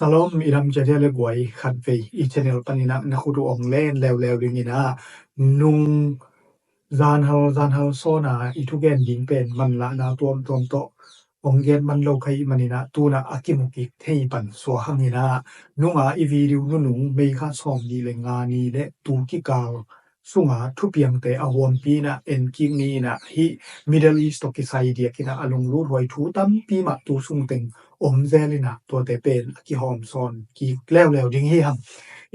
Shalom, iram jajale guai khatve i channel panina nakutu ong len leu leu dingina nung zanhal zanhal sona i tugen ding pen man la na tuam tuam to ong gen man lo khai manina tuna akimukik thei pan sua hangina nunga i video nunung mei kha som ni le nga ni le tu kikal sunga thupiangte a huampina enkiknina hi Middle East to kisai diakina a lunglut huai thu tampi mah tu sungteng om zelina tuate pen a kihom son kik leu leu ding hi hang.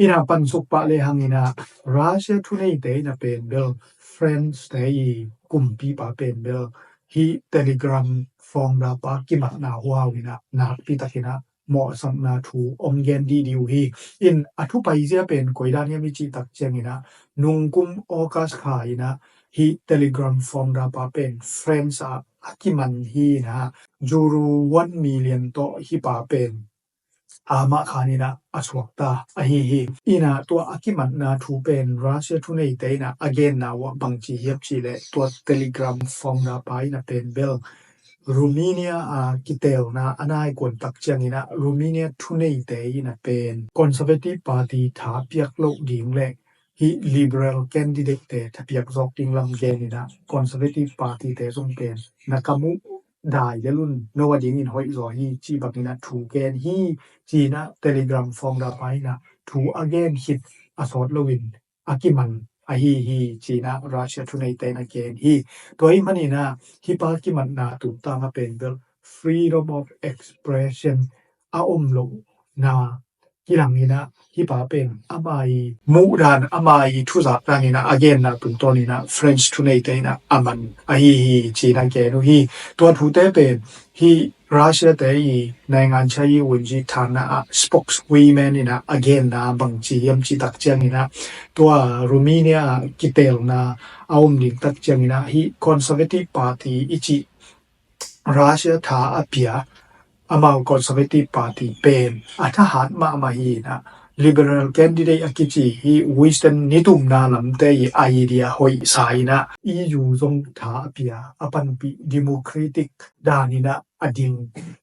Ina pan suk pa le hangina Russia thuneite ina pen bel France te i kumpipa pen bel hi Telegram founder pa kimatna huauina nakpi takina mosakna thu om gen di diu hi. In a thu paizia pen koidan hiam i chi tak chiangina nungkum August kha ina hi Telegram founder pa pen France a akiman hina euro one million to hi pa pen ama khanina a suakta ahi hi. Ina tua akimatna thu pen Russia thuneite ina agenna ua bangchi hiam chi le tua Telegram founder pa ina pen bel Romania a kitelna a nai kuan tak chiangina Romania thuneite ina pen Conservative Party tha piak lo ding le hi Liberal candidate te tha piak zok ding lam genina Conservative Party te zong pen nakamu dai le lun no wa dingin hoi zo hi chi bakina thu gen hi china Telegram founder pa ina thu agen hit a sot loin akiman ahi hi china Russia thuneite na gen hi. Tua hi manina hi pa kimatna tumtanga pen bel freedom of expression a om lo na kilangina hi pa pen amai mudan amai thuzak danina agenna tumtonina France thuneite ina aman ahi hi china gen u hi. Tua thute pen hi Russia te i naingan chai wunji thana a spokeswoman ina agenna bangchi hiam chi tak chiangina tua Romania kitelna a um ding tak chiangina hi Conservative Party i chi Russia tha a pia amau Conservative Party pen a thahat mahmah hina Liberal candidate a kichi hi Winston nitumna lamte i idea hoi saina E U zong tha a pia a panpi democratic danina a ding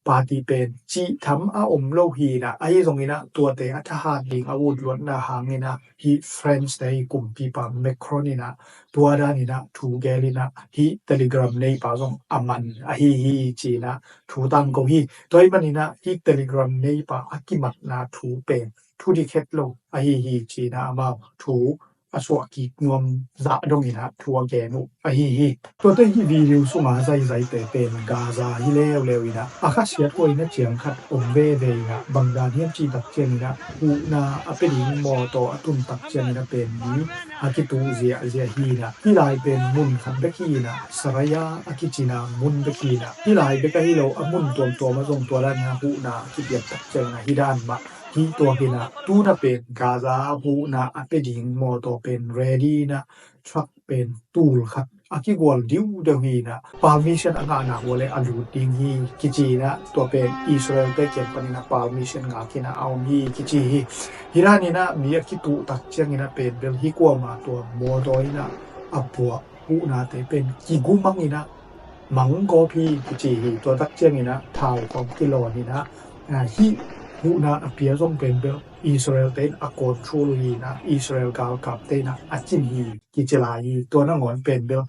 party pen chi tham a om lo hina ahi zongina tuate a thahat ding a ut luatna hangina hi France te i kumpipa Macron ina tua danina thu gelina hi Telegram neipa zong aman ahi hi china thu tangko hi. Tua hi manina hi Telegram neipa akimatna thu pen thu dik het lo ahi hi china amau thu a suah kik nuam zah dongina thu a gen uh ahi hi. Tuate hi video sunga zaizaite pen Gaza hi leuleu ina a khasiat huaina chiang khat om veve ina bangdan hiam chi tak chiangina huhna a pe ding mawtaw a tun tak chiangina pen mi a kitu ziahziah hina hi lai pen mun khat bek hina Saraya a kichina mun bek hina hi lai bek ahi lo a mun tuamtuam a zong tua dan hina huhna a kipiak tak chiangina hi dan mah hi tua hina tuna pen Gaza huhna a pe ding mawtaw pen ready na truck pen tul khat a kigual diu deuh hina permission a ngahna hua le a lut ding hi kichina tua pen Israel te kiang panina permission ngah kina a om hi kichi hi. Hi danina mi a kituh tak chiangina pen bel hi kuama tua mawtaw ina a puah huhnate pen kigumangina mang gawp hi kichi hi. Tua tak chiangina thau khawng kilawnin a hi huhna a pia zong pen bel Israel tein a control hina Israel galkap tein a chin hi kichi lai hi. Tua nangawn pen bel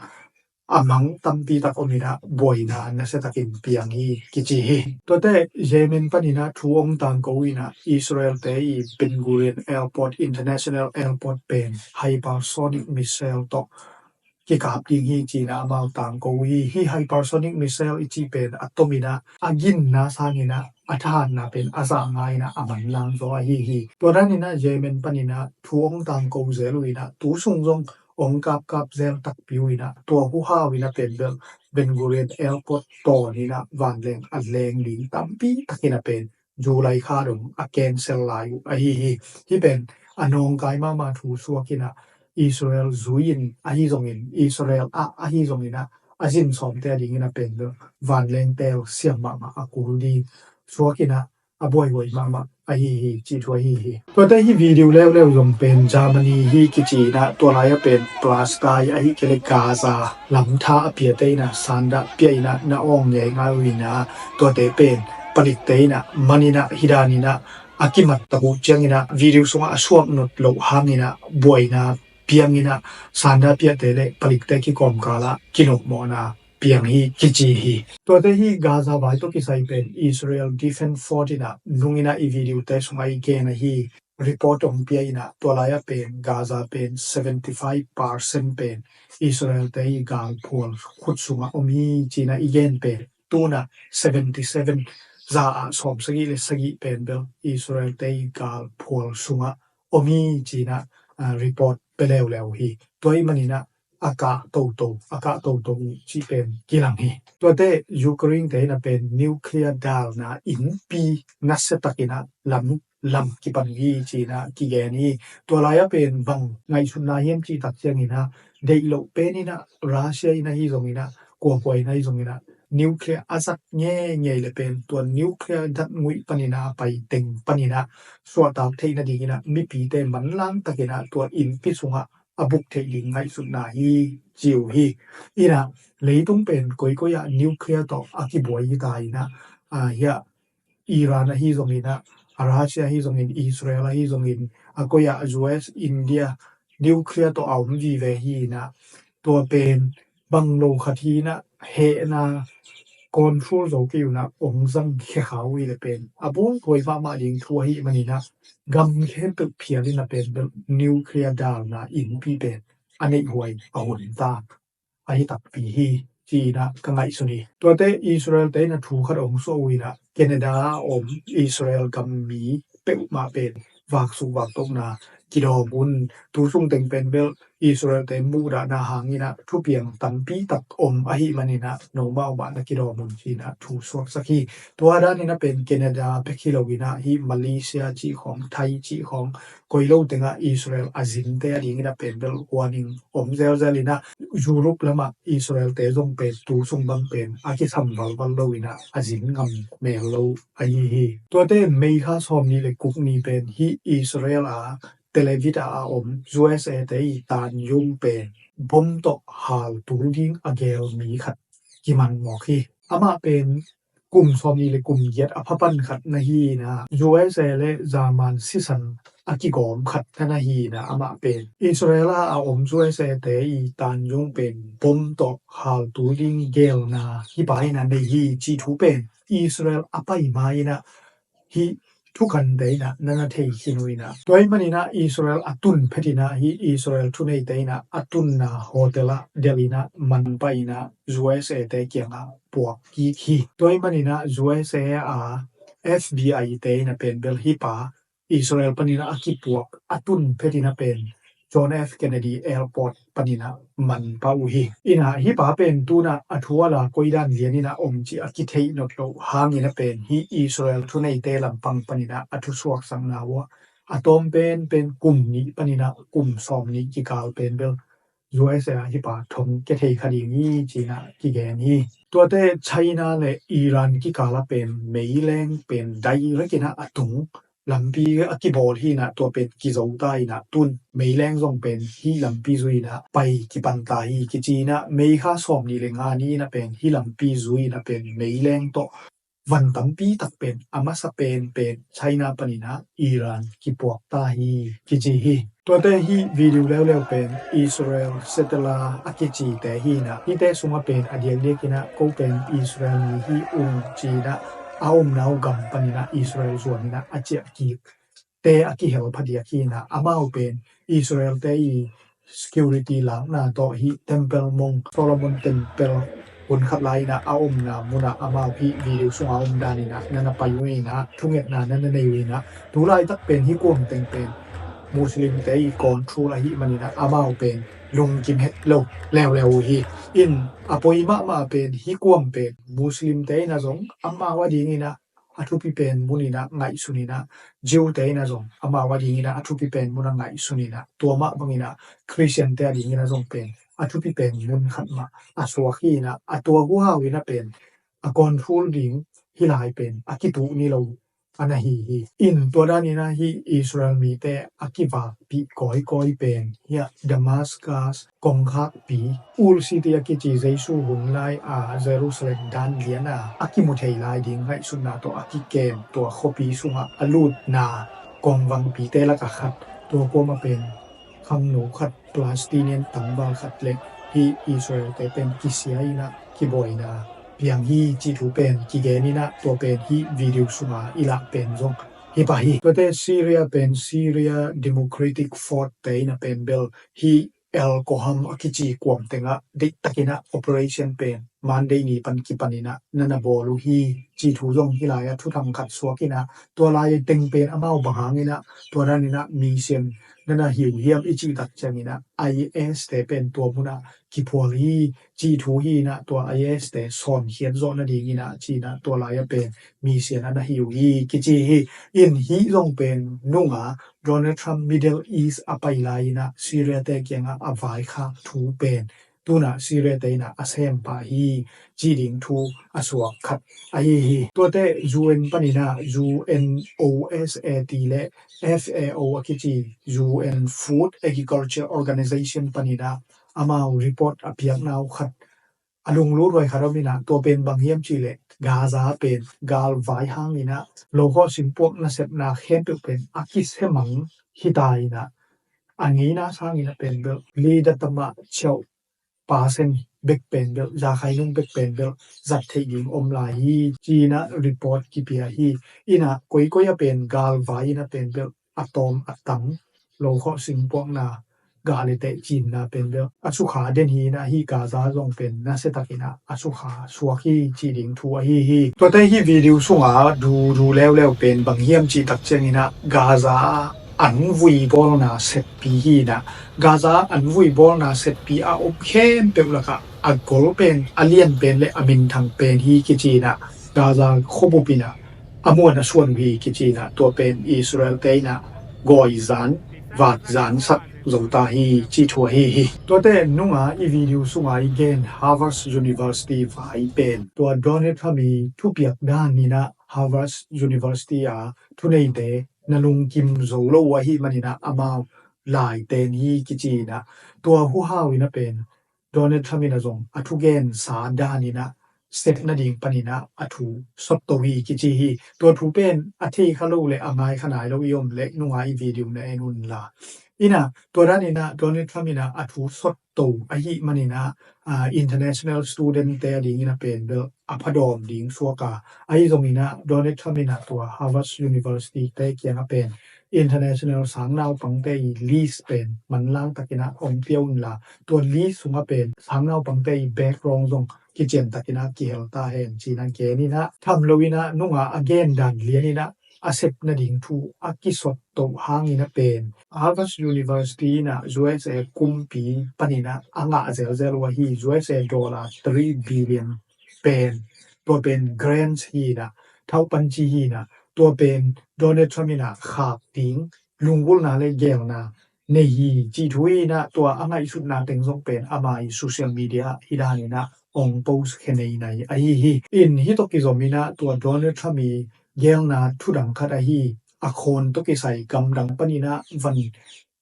a mang tampi tak omina buaina nasia takin piang hi kichi hi. Tuate Yemen panina thu ong tangko ina Israel te i Ben Gurion Airport, International Airport pen hypersonic missile tawh kikap ding hi china amau tangko hi. Hi hypersonic missile i chi pen a tomina a ginna sangina a thahatna pen a zah ngaina a manlang zaw ahi hi. Tua danina Yemen panina thu ong tangko zel uina tu sung zong ong kapkap zel takpi uina tua huhau ina pen bel Ben Gurion Airport tawnina vanleng a leng ding tampi takina pen July kha dong a cancel lai uh ahi hi. Hi pen a nawngkai mahmah thu suakina Israel zuiin ahi zongin Israel ah ahi zongina a zin sawmte a dingina pen bel vanleng tel siam mahmah a kul ding suakina a buaihuai mahmah ahi hi chi thu ahi hi. Tuate hi video leuleu zong pen Germany hi kichina tua laia pen Palestine ahi kele Gaza lam tha a piate ina sandah piaina na ong ngei ngai uina tuate pen palik te ina manina hi danina ອາກິມັນຕະບຸຈຽງອິນະ ວິດີໂອຊຸງອາສວກນົດໂລຫາງອິນະ ບວຍນາປຽງອິນະ ສານດາປຽເຕເລ ປະລິກເຕກິກອມກາລະ ກິໂນມອນາປຽງຮີກິຈີຮີ ຕົວເຕຮີກາຊາວາຍໂຕກິໄຊເປັນ Israel Defense Force ອິນະ ນຸງອິນະ ອີວິດີໂອເຕຊຸງອາອີເກນະຮີ report ອອກມາເປັນ ຕົວລາຍອະເປັນ ກາຊາເປັນ seventy five percent ເປັນ ອິດສະຣາເອນເຕ ການພວນຂຸດຊຸງອະ ອອມຮີຈີນະ ອີເກນເປັນ ຕູນະ seventy seven ຈາອະ ສອງສະກິເລ ສະກິເປັນເບລ ອິດສະຣາເອນເຕ ການພວນຊຸງອະ ອອມຮີຈີນະ ອາ report ໄປແລ້ວແລ້ວຮີ ຕົວອີມັນນີ້ນະ ອາກາໂຕໂຕ ອາກາໂຕໂຕ ຊິເປັນກິລັງຮີ ຕົວເຕຢູເຄຣນເຕນະເປັນ nuclear ດາວນາອິນປີ ນັດເຊຕັກກິນະ ລຳ ລຳກິປັນຮີຈີນະ ກິແກນຮີ ຕົວລາຍອະເປັນ ບັງໄງຊຸນນາຮຽມຈີຕັກຈຽງຮີນະ ໄດ້ໂລເປນຮີນະ ຣາເຊຍຮີນະ ຮີຊົງຮີນະ ກົວກວຍນະ ຮີຊົງຮີນະ nuclear ອາຊັດແງ່ໃຫຍ່ລະເປັນ ຕົວ nuclear ດັດງຸຍປັນຮີນະ ໄປເຕັງປັນຮີນະ ສ່ວນຕາມເທກນະດີນະ ມີປີເຕມັນລາງຕະກິນະ ຕົວອິນປິດຊຸງອະ ອະບຸກເທກດີໄງຊຸນນາຮີ ຈິວຮີ ອີນະ ເລີຍຕຸງເປັນ ກົຍກົຍອະ nuclear ຕໍ່ອາກິບວຍຮີຕາຍນະ ອາ ເຮຍ ອີຣານອະ ຮີຊົງຮີນະ ອາ ຣາເຊຍ ຮີຊົງຮີນ ອິດສະຣາເອລ ຮີຊົງຮີນ ອາ ກົຍອະ US India nuclear ຕໍ່ອາວຸດວີແວຮີນະ ຕົວເປັນ ບັງໂລຄະທີນະ ເຮນາ ກອນທູລໂຊກິວນະ ອົງຊັງເຄຄາວວີລະເປັນ ອາໂບໂທຍມາມາດິງທົ່ວຮີມານີນະ ກຳເຄນຕຶກພຽລິນະເປັນ nuclear ດາວນາອິນປີເປັນ ອານິຫວຍ ອະຫຸນຕາ ອາຫິຕັກປີຮີ ຈີນະ ກະໄງຊຸນີ ຕົວເຕ ອິດສະຣາເອນເຕນະ ທູຄັດອົງໂຊວີນະ ເກເນດາ ອົມ ອິດສະຣາເອນ ກຳມີ ເປອຸມາເປັນ ວາກສຸວາກຕົກນາ ກິດອມອຸນ ຕູຊຸງເຕັງເປັນເບລ ອິດສະຣາເອນເຕ ມຸດານາຫາງອີນະ ທູປຽງ ຕຳປີຕັກອົມ ອາຫິມານີນະ ໂນມາອອບານະ ກິດອມອຸນ ຈີນະ ທູສວກສະຄີ ຕົວດານນີ້ນະເປັນ ເກເນດາ ເປັກຮີໂລວີນະ ຫິ ມາເລເຊຍ ຈີຂອງ ໄທ ຈີຂອງ ກົຍໂລເຕັງອະ ອິດສະຣາເອນ ອາຊິນເຕ ອາດີງນະເປັນເບລ ວອນິງ ອົມແຊວແຊລີນະ ຢູໂຣບລະມະ ອິດສະຣາເອນເຕ ຊົງເປັນ ຕູຊົງບັງເປັນ ອາກິສຳວັນວັນໂລວິນະ ອາຊິນງຳແມໂລ ອາຮີຮີ ຕົວເຕ ເມຄາຊອມນີເລກຸກນີເປັນ ຫິ ອິດສະຣາເອນອາ ເຕລະວິດອາ ອາອົມ ຢູເອສເອ ເຕ ຕານຍຸງເປັນ ບົມໂຕ ຮາລຕູລິງ ອາແກວມີຂັດ ກິມັນໝໍຄີ ອາມາເປັນ ກຸ່ມຊອມນີເລ ກຸ່ມຢຽດອາພະປັນຂັດນະຮີນະ USA ເລ ຢາມານຊິສັນ ອາກິກອມຂັດນະນະຮີນະ ອາມາເປັນ ອິດສະຣາເອລອາອົມ USA ເຕອີຕານຍຸງເປັນ ບົມໂຕ ຮາລຕູລິງ ເກລນາ ຮີປາຍນະ ເນຮີຈີທູເປັນ ອິດສະຣາເອລອາໄປມາຍນະ ຮີ ທຸກັນເດນະ ນະນະເທຄີນຸຍນະ ຕົວມານີນະ ອິດສະຣາເອລອາຕຸນເພຕິນະ ຮີ ອິດສະຣາເອລທຸເນເຕນະ ອາຕຸນນະ ໂຮເຕລະ ເດລີນະ ມັນໄປນະ ຢູເອສເອ ເຕກຽງອາ ປວກກີຄີ ຕົວມານີນະ ຢູເອສເອ ອາ ເອັຟບີໄອ ເຕນະ ເປັນເບລຮີປາ ອິດສະຣາເອລປະນິນະ ອາກິປວກ ອາຕຸນເພຕິນະ ເປັນ ຈອນ ເອັຟ ເຄນເນດີ ແອລປອດ ປະນິນະ ມັນປາອູຮີ ອີນະ ຮີປາເປັນຕູນະ ອາທູອາລາ ກົຍດານເລຍນີນະ ອົງຈີອາກິເທຍນົດໂລ ຫາງນີນະ ເປັນ ຮີ ອິດສະຣາເອລ ທຸເນເຕ ລຳປັງ ປະນິນະ ອາທູສວກສັງນາວະ ອາຕອມເປັນ ເປັນກຸ່ມນີ ປະນິນະ ກຸ່ມຊອມນີ ກິກາລ ເປັນເບລ ຢູເອສເອ ຮີປາ ທົງເກເທຄະດີນີ ຈີນະ ກິແກນີ ຕົວເຕ ໄຊນາ ແລະ ອີຣານ ກິກາລະ ເປັນ ເມແລງ ເປັນ ໄດເຣກກິນະ ອາຕຸງ ລຳປີອາກິບໍລີນະ ຕົວເປັນກິໂຈຕາຍນະ ຕຸນເມແລງ ສົ່ງເປັນ ຮີລຳປີຈຸຍນະ ໄປກິປັນຕາຮີກິຈີນະ ເມຄາຊອມນີເລງານີນະ ເປັນ ຮີລຳປີຈຸຍນະ ເປັນ ເມແລງໂຕ ວັນຕຳປີຕັກເປັນ ອາມາສະເປນ ເປັນ ໄຊນາປະນິນະ ອີຣານ ກິປວກຕາຮີກິຈີຮີ ຕົວແຕ່ຮີວີດີໂອແລ້ວແລ້ວ ເປັນ ອິດສະຣາເອລ ເຊເຕລາ ອາກິຈີແຕຮີນະ ຮີແຕຊຸມມາເປັນ ອາດຽກເດກິນະ ໂກເປັນ ອິດສະຣາເອລ ມີຮີອຸງຈີນະ ອາອົມນາວກຳປະນິນະ ອິດສະຣາເອລສ່ວນນີ້ນະ ອາເຈຍອາກິ ແຕ່ອາກິເຮວພະດຽກຮີນະ ອາມາວເປັນ ອິດສະຣາເອລແຕອີ security ລາກນາໂຕະຮີ Temple Mount Solomon Temple ຄຸນຄັດລາຍນະ ອາອົມນາມຸນະ ອາມາວຮີ ວີດີໂອຊຸງອາອົມດານີນະ ນະນະປາຢູນະ ທຸເງດນາ ນະນະເນວີນະ ຕູລາຍຕັກເປັນ ຮີກວມເຕັງເປັນ ມຸສລິມແຕອີ ກອນທູລາຮີມານີນະ ອາມາວເປັນ ລຸງກິມເຮັດໂລ ແລ້ວແລ້ວຮີ ອິນ ອາໂປຍມະມະເປັນ ຮີກວມເປັນ ມຸສລິມແຕນະ ສົງ ອາມາວອາດີງນະ ອາທຸພິເປນມຸນີນະ ໄງຊຸນີນະ ຈິວເຕນະ ສົງ ອາມາວອາດີງນະ ອາທຸພິເປນມຸນະ ໄງຊຸນີນະ ຕົວມະບັງງນະ ຄຣິສຕຽນເຕອາດີງນະ ສົງເປັນ ອາທຸພິເປນມຸນຄັດມະ ອາສວາຄີນະ ອາຕົວກູຮາວນະ ເປັນ ອາກອນທູລດີງ ຮີລາຍເປັນ ອາກິຕຸນີໂລ ອະນະຮີຮີ ອິນຕົວດ້ານນີ້ນະ ຮີອິສຣາເອລມີແຕ່ອາກິວາປີກອຍກອຍເປັນ ເຮຍ ດາມາສກັສ ກອງຄາກປີ ອູລຊິຕິອາກິຈີ ເຈຊູຮຸນລາຍອາ ເຈຣູຊາເລັມ ດານລຽນາ ອາກິມຸເທລາຍດິງ ໄຮສຸນນາ ຕົວອາກິແກມ ຕົວໂຄປີສຸງອາ ອາລູດນາ ກອງວັງປີ ແຕ່ລະກະຄັດ ຕົວກວມມາເປັນ ຄັງໜູຄັດ ປາລາສຕີນຽນຕັງວາລຄັດເລັກ ຮີອິສຣາເອລແຕ່ເປັນກິເຊຍອີນະ ກິບອຍນາ ປຽງຮີຈີທູເປັນ ກິແກນີນະ ຕົວເປັນຮີວີດິວສຸງອາ ອີລະເປັນຊົງ ຮີປາຮີ ຕົວແຕ່ຊີເຣຍເປັນ Syria Democratic Force ແຕ່ອີນະເປັນເບວ ຮີແອລໂກຮຳ ອາກິຈີກວມເຕັງອະ ດິຕະກິນະ Operation ເປັນ ມານເດນີປັນກິປັນອີນະ ນະນະບໍລູຮີ ຈີທູຍົງຮີລາຍອະທຸທັງຄັດຊວກອີນະ ຕົວລາຍເຕັງເປັນອະມາວບັງຮາງອີນະ ຕົວນັ້ນອີນະ ມີເຊນ ນະນະຫິວຮຽມ ອິຈິຕັກແຈງອີນະ ໄອເອສແຕ່ເປັນຕົວມຸນະ ກິພວລີ ຈີທູຮີນະ ຕົວໄອເອສແຕ່ສອນຂຽນໂຊນະດີງອີນະ ຈີນະ ຕົວລາຍອະເປັນ ມີເຊນ ອະນະຫິວຮີກິຈີຮີ ອິນຮີຍົງເປັນນຸງອາ ໂດນັລ ທຣຳ ມິດເດິລອີສ ອາໄປລາຍນະ ຊີເຣຍແຕ່ກຽງອາ ອາວາຍຄາທູເປັນ ຕູນະ ຊີເຣຍແຕ່ນະ ອາແຊມປາຮີ ຈີດິງທູ ອາສວກຄັດ ອາຮີຮີ ຕົວແຕ່ຢູເອັນປານີນະ ຢູເອັນໂອເອສເອທີ ແລະ ເອຟເອໂອ ອາກິຈີ ຢູເອັນຟູດແອກຣິຄັລເຈີ ອອກກາໄນເຊຊັນ ປານີນະ ອາມາວ ຣີພອດ ອາພຽກນາວຄັດ ອາລຸງລູດໄວຄາຣອບນີ້ນະ ຕົວເປັນບັງຮຽມຈີເລ ກາຊາເປັນ ກາລວາຍຮ່າງນີ້ນະ ໂລໂຄຊິມພວກນາເຊັບນາແຄນເປັນ ອາກິເຊມັງ ຮີຕາຍນະ ອາງີນາຊາງນີ້ນະ ເປັນເບວ ລີດັດຕະມະ ເຊວ ປາເຊັນ ເບັກເປັນເບວ ຢາໄຄນຸງເບັກເປັນເບວ ຈັດເທຍິງອົມລາຍຮີ ຈີນະ ຣີພອດ ກິເປຍຮີ ອີນະ ກົຍກົຍອະເປັນ ກາລວາຍນະ ເປັນເບວ ອາຕອມ ອາຕັງ ໂລໂຄຊິມພວກນາ ກາເລເຕະຈີນນະ ເປັນເບວ ອາສຸຂາ ເດັນຮີນະ ຮີກາຊາ ຈົ່ງເປັນ ນາເຊຕັກກິນະ ອາສຸຂາ ສວກຮີ ຈີດິງທູ ອາຮີຮີ ຕົວແຕ່ຮີວີດິວສຸງອາ ດູດູແລ້ວແລ້ວເປັນ ບັງຮຽມຈີຕັກແຈງຮີນະ ກາຊາ ອັນວຸຍບອລນາເຊັບປີຮີນະ ກາຊາ ອັນວຸຍບອລນາເຊັບປີ ອາອົບແຄມເປັບລະກະ ອາກົລເປັນ ອາລຽນເປັນ ແລະ ອາມິນທັງເປັນຮີກິຈີນະ ກາຊາ ໂຄບຸປິນະ ອາມວນອາຊວນວີກິຈີນະ ຕົວເປັນອິສຣາເອລເຕຍນະ ກອຍຈານ ວາດຈານສັກ ໂຈຕາຮີ ຈີທົວຮີຮີ ຕົວແຕ່ນຸງອາ ອີວີດິວສຸງອາ ອີເກນ Harvard University ວາຍເປັນ ຕົວໂດນັລ ທຣຳ ມີທຸປຽກດ້ານນີ້ນະ Harvard University ອາ ທຸເນຍເຕ ນະລຸງກິມ ໂຈໂລວາຮີມານີນະ ອາມາວ ລາຍເຕນຮີກິຈີນະ ຕົວຫູຮາວອີນະເປັນ ໂດນັລ ທຣຳ ມິນະ ຈົ່ງ ອາທຸແກນສາດານິນະ ເຊັບນະດິງປະນິນະ ອາທູ ຊອດໂຕຮີ ກິຈີຮີ ຕົວທູເປັນ ອາເທຄາລູ ແລະ ອາງາຍຂະໜາຍໂລອິຍົມ ແລະ ນຸງອາ ອີວີດິວນະ ເອນຸນລາ ອີນະ ຕົວດານິນະ ໂດນັລ ທຣຳ ມິນະ ອາທູ ຊອດໂຕ ອາຫິມະນິນະ ອາ International Student ແຕ່ດິງອີນະເປັນ ເດີ ອາພະດອມ ດິງຊົ່ວກາ ອາຫິຊົງອີນະ ໂດນັລ ທຣຳ ມິນະ ຕົວ Harvard University ແຕ່ກຽງອາເປັນ International ສາງນາວປັງແຕ່ອີ Lease ເປັນ ມັນລາງຕະກິນະ ອອງຕຽວອຸນລາ ຕົວ Lease ສຸງອາເປັນ ສາງນາວປັງແຕ່ອີ Background ຊົງ ກິເຈນຕະກິນະ ກິເຮລຕາແຮນ ຈີນະເກນິນະ ທຳໂລວິນະ ນຸງອາ ອາເກນ ດານລຽນອີນະ ອາເຊັບນະດິງທູ ອາກິຊອດໂຕຮາງອີນະເປັນ Harvard University ນະ USA ກຸມປີ ປະນິນະ ອາງາເຊລເຊລວາຮີ USA ໂດລາ three billion ເປັນ ຕົວເປັນ Grant ຮີນະ ເທົາປັນຈີຮີນະ ຕົວເປັນ ໂດນັລ ທຣຳ ມິນະ ຂາບຕິງ ລຸງວຸລນາ ແລະ ແກວນາ ເນຮີ ຈີທູຮີນະ ຕົວອາໄງສຸດນາເຕັງຊົງເປັນ ອາໄມ Social Media ຮີດານີນະ ອອງໂປສເຄເນຍໃນ ອາຮີຮີ ອິນຮີໂຕກິໂຈມິນະ ຕົວ ໂດນັລ ທຣຳ ມີ ແກວນາ ທຸດັງຄະດາຮີ ອາໂຄນໂຕກິໄຊ ກຳດັງປະນິນະ ວັນ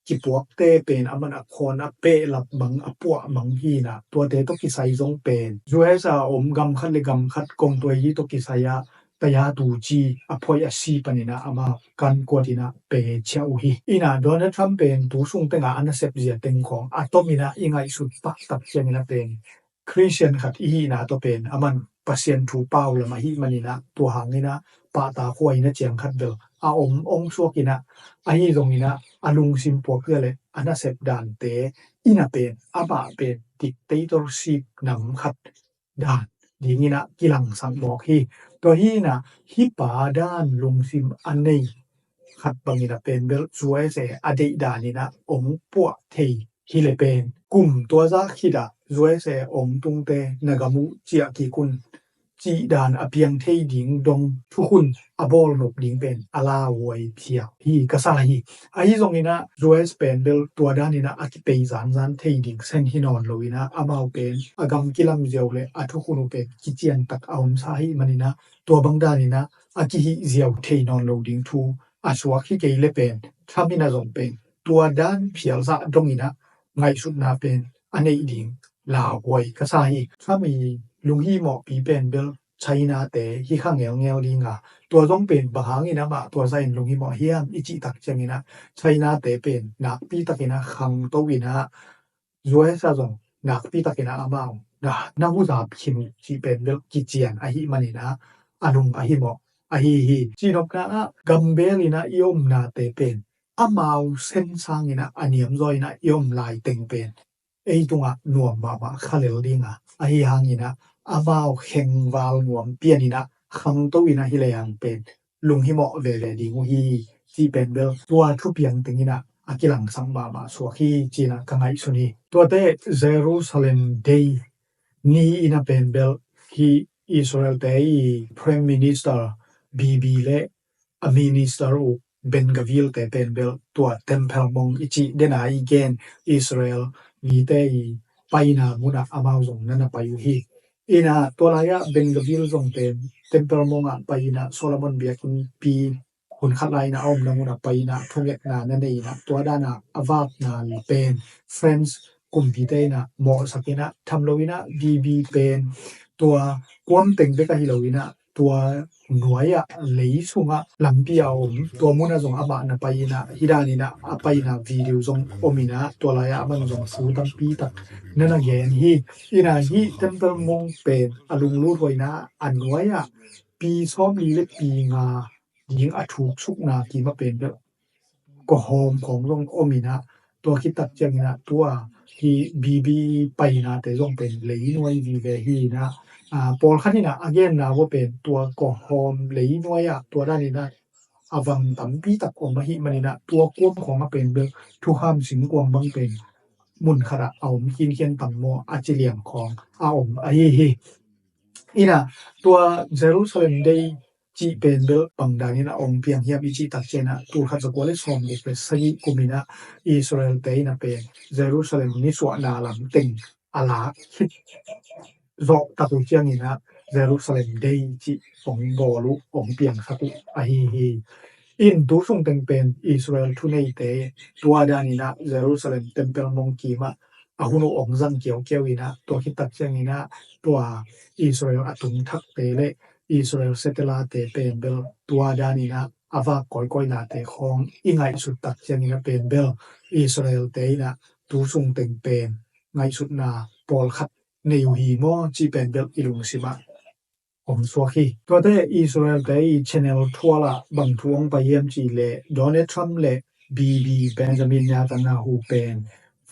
ກິປວກເຕເປນ ອາມັນ ອາຄອນ ອາເປ ລັບບັງ ອາປົວະ ມັງຮີນະ ຕົວເຕໂຕກິໄຊຊົງເປັນ ຢູເອສອາ ອົມ ກຳຄັດ ແລະ ກຳຄັດ ກົງຕົວຮີໂຕກິໄຊຍະ ຕະຍາຕູຈີ ອາພອຍ ອາຊີ ປະນິນະ ອາມາ ກັນກວດອີນະ ເປເຊຍອູຮີ ອີນະ ໂດນັລ ທຣຳ ເປັນ ຕູຊຸງເຕັງອາ ອານາເຊັບເຈຍເຕັງຂອງ ອາໂຕມິນະ ອີໄງສຸດປະຕັກເຊຍມິນະ ເປັນ ຄຣິສຕຽນຂັດອີຮີນາ ຕົວເປັນ ອາມັນ ປະຊຽນທູປາວ ລະມະຫິມະນີນະ ຕົວຫາງອີນະ ປະຕາຄວາຍນະ ຈຽງຂັດເດີ ອາອົມ ອົງຊວກອີນະ ອາຮີຊົງອີນະ ອາລຸງຊິມປົວເກືອ ແລະ ອານາເຊັບດານເຕ ອີນະເປັນ ອາບາເປັນ dictatorship ນຳຂັດ ດານ ດີງອີນະ ກິລັງສັງໝອກຮີ ຕົວຮີນະ ຮີປາດານ ລຸງຊິມ ອາເນຍ ຂັດບັງອີນະເປັນ ເບລ ຢູເອສເອ ອະເດດານີນະ ອົງປົວເທ ຮີເລເປນ ກຸ່ມຕົວຈາກຮີດາ ຢູເອສເອ ອົງຕຸງເຕ ນາກາມຸ ເຈຍກີກຸນ ຈີດານອະປຽງເທຍດິງ ດົງທຸຄຸນອະບົລນົບດິງເປັນອະລາວວຍເພຍ ຮີກະຊາຮີ ອາຮີຊົງນີນະ ຢູເອັສເປັນເບລ ຕົວດານນີນະ ອາກິເປຍຊານຊານເທຍດິງ ເຊັນຮີນອນໂລວນີນະ ອະມາວເປັນອາກຳກິລຳຢຽວ ແລະ ອາທຸຄຸນເປັນກິຈຽນຕັກອາອມຊາຮີມານີນະ ຕົວບັງດານີນະ ອາກິຮີຢຽວເທຍນອນໂລວດິງທູ ອາຊວກຮີເກຍເລເປັນ ທຳມີນະຊົງເປັນ ຕົວດານເພຍລສະດົງນີນະ ໄງສຸດນາເປັນ ອາເນຍດິງ ລາວວຍກະຊາຮີ ທຳມີລຸງຮີໝໍປີເປັນເບລ ໄຊນາເຕ ຮີຄັງແງວແງວດີງາ ຕົວຈົງເປັນບາງຫາງນີນະ ມາຕົວໃສ່ລຸງຮີໝໍຮຽມ ອີຈິຕັກຈຽງນີນະ ໄຊນາເຕເປັນ ນາກປີຕັກນີນະ ຄັງໂຕວີນະ ຢູເອັສອາຊົງ ນາກປີຕັກນີນະ ອາມາວ ນາ ນາຫູສາບຄິມ ຈີເປັນເບລ ກິຈຽນ ອາຮີມານີນະ ອານຸງ ອາຮີໝໍ ອາຮີຮີ ຈີນົບນາ ກຳເບລີນະ ອີອົມນາເຕເປັນ ອາມາວເຊັນຊາງນີນະ ອານຽມຈອຍນະ ອີອົມລາຍເຕັງເປັນ ເອຍຕຸງອະ ນວມມາມາ ຄາເລລດີງາ ອາຮີຮາງນີນະ ອາມາວເຄັງວາລນວມປຽນນີນະ ຄັງໂຕວີນະ ຮີແລຍງເປັນ ລຸງຮີໝໍເວເວດີງູຮີ ຈີເປັນເບລ ຕົວທຸບຽງເຕັງນີນະ ອາກິລັງສັງບາມາ ຊວກຮີ ຈີນະ ກະໄງສຸນີ ຕົວເຕ ເຢຣູຊາເລັມເດ ນີອີນະເປັນເບລ ທີ່ອິສຣາເອລເຕ Prime Minister ບີບີ ແລະ ອາມິນິສເຕີ ເບັນກະວີລ ເຕເປັນເບລ ຕົວເຕັມເພັລມົງ ອີຈິເດນາອີເກນ ອິສຣາເອລ ມີເຕ ໄປນາມຸນະ ອາມາວຊົງນະນະ ໄປຢູຮີ ອີນະ ຕົວລາຍະ ເບັນກະວີລຊົງເຕັມ ເຕັມເພັລມົງອະ ໄປນະ ໂຊລາມອນ ເບຍກິນປີ ຄຸນຄັດລາຍນະ ອອມນະມຸນະ ໄປນະ ທຸເງເງດນາ ນະເນຍນະ ຕົວດານະ ອາວາບນາ ເປັນ ເຟຣນສ໌ ກຸມພີເຕນະ ໝໍສັກກິນະ ທຳໂລວິນະ ບີບີ ເປັນ ຕົວກວມເຕັງເບກະຮີໂລວິນະ ຕົວໜວຍອະ ເລຍສຸງອະ ລຳປີອາອມ ຕົວມຸນອາຊົງອາມານະ ໄປນະ ຮີດານີນະ ອາໄປນະ ວີດິວຊົງ ໂອມິນະ ຕົວລາຍອາມັນຊົງ ຊູຕຳປີຕັກ ນະນະແກນຮີ ອີນາຮີ ເຕັມເປັລມົງ ເປັນ ອາລຸງລູດຫວຍນະ ອາໜວຍອະ ປີຊອມລີເລັບປີງາ ຍິງອາທູກສຸກນາ ທີ່ມາເປັນເດ ກໍໂຮມຂອງລົງໂອມິນະ ຕົວຄິດຕັກຈຽງນະ ຕົວທີ່ບີບີ ໄປນະ ແຕ່ລົງເປັນເລຍໜວຍວີແວຮີນະ ອາ ປອລຄັນນີ້ນະ ອາເກນນະ ວ່າເປັນຕົວກໍໂຮມເລຍໜວຍອະ ຕົວດ້ານນີ້ນະ ອາວັງຕຳປີຕັກອອມມະຫິມະນີນະ ຕົວກວມຂອງອາເປັນເດ ທຸຮາມສິງກວາງບັງເປັນ ມຸນຄະດະ ອາອົມຄີນຄຽນຕັງມໍ ອາຈິລຽງຂອງ ອາອົມ ອາຮີຮີ ອີນະ ຕົວເຢຣູຊາເລັມເດ ຈີເປັນເບລ ບັງດານີນະ ອອງປຽງຮຽບ ອີຈິຕັກເຈນະ ຕູລຄັດສະກົວ ແລະ ຊອມເອກເປສຊະຍິກຸມິນະ ອິສຣາເອລເຕນະ ເປັນ ເຢຣູຊາເລັມນິສວະນາລຳເຕັງ ອາລາຄິດ ເຈາະຕະກຸຈຽງນີນະ ເຢຣູຊາເລັມເດ ຈີອອງບໍລຸ ອອງປຽງສະກຸ ອາຮີຮີ ອິນຕູຊຸງເຕັງເປັນ ອິສຣາເອລທູເນເຕ ຕົວດານີນະ ເຢຣູຊາເລັມເຕັມເປລມົງກີມະ ອາຮຸໂນອອງຊັງກຽວແກ້ວອີນະ ຕົວຄິດຕັກຈຽງອີນະ ຕົວອິສຣາເອລອາຕຸງທັກເຕ ແລະ ອິສຣາເອລເຊເຕລາເຕເປັນເບລ ຕົວດານີນະ ອາວາກອຍກອຍນາເຕຂອງ ອີໄງສຸດຕັກຈຽງອີນະເປັນເບລ ອິສຣາເອລເຕອີນະ ຕູຊຸງເຕັງເປັນ ໄງສຸດນາ ປອລຄັດ ເນວຮີມໍ ຈີເປັນເບລ ອີລຸງຊິມະ ອອງຊວກຮີ ຕົວເຕ ອິສຣາເອລເຕ ແຊນແນລ ທົວລະ ບັງທວງປະຢ້ຽມຈີເລ ໂດນັລ ທຣຳ ແລະ ບີບີ ເບນຈາມິນ ເນຕານຍາຮູ ເປັນ